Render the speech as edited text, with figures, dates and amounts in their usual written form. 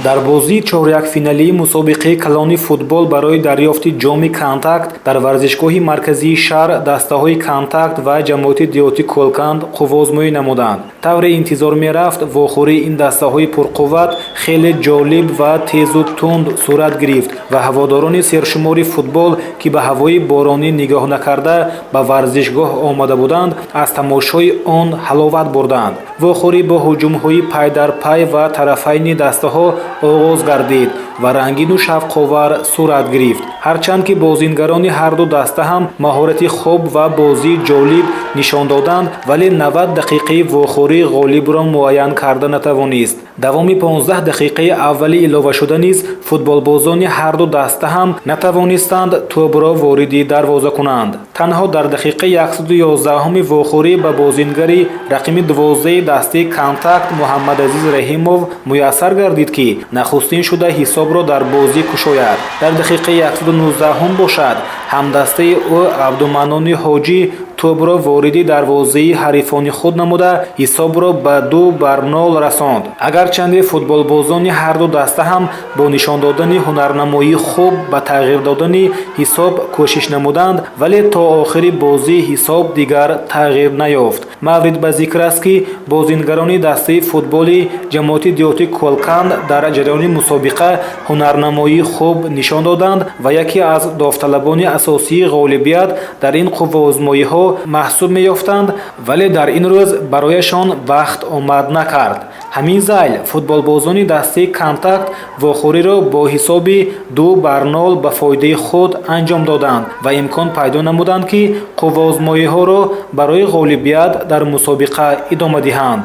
Дар бозии чорякфиналии мусобиқаи калони футбол барои дарёфти ҷоми «Контакт» дар варзишгоҳи марказии шаҳр дастаҳои «Контакт» ва ҷамоати деҳоти Кӯлканд қувваозмоӣ намуданд. Тавре интизор мерафт, вохӯрии ин дастаҳои пурқувват хеле ҷолиб ва тезу тунд сурат гирифт ва ҳаводорони сершумори футбол, ки ба ҳавои боронӣ нигоҳ накарда ба варзишгоҳ омада буданд, аз тамошои он ҳаловат бурданд. Вохӯрӣ бо ҳуҷумҳои пай дар пай ва тарафайни дастаҳо оғоз гардид ва рангину шавқовар сурат гирифт. Ҳарчанд ки бозингарони ҳарду даста ҳам маҳорати хуб ва бозии ҷолиб нишон доданд, вале 90 дақиқаи вохӯрӣ ғолибро муайян карда натавонист. Давоми 15 дақиқаи аввали иловашуда низ футболбозони ҳарду даста ҳам натавонистанд тӯбро вориди дарвоза кунанд. Танҳо дар дақиқаи 111-уми вохӯрӣ ба бозингари рақами 12 дастаи «Контакт» Муҳаммадазиз Раҳимов муяссар гардид, ки нахустин шуда ҳисобро дар бозӣ кушояд. Дар дақиқаи 119-ум бошад, ҳамдастаи ӯ Абдуманони Ҳоҷӣ тӯбро вориди дарвозаи ҳарифони худ намуда, ҳисобро ба 2-0 расонд. Агарчанде футболбозони ҳарду даста ҳам бо нишон додани ҳунарнамоии хуб ба тағйир додани ҳисоб кӯшиш намуданд, вале то охири бозӣ ҳисоб дигар тағйир наёфт. Маврид ба зикр аст, ки бозингарони дастаи футболи ҷамоати деҳоти Кӯлканд дар ҷараёни мусобиқа ҳунарнамоии хуб нишон доданд ва яке аз довталабони асосии ғолибият дар ин қувваозмоиҳо маҳсуб меёфтанд, вале дар ин рӯз барояшон бахт омад накард. Ҳамин зайл футболбозони дастаи «Контакт» вохӯриро бо ҳисоби 2-0 ба фоидаи худ анҷом доданд ва имкон пайдо намуданд, ки қувваозмоиҳоро барои ғолибият дар мусобиқа идома диҳанд.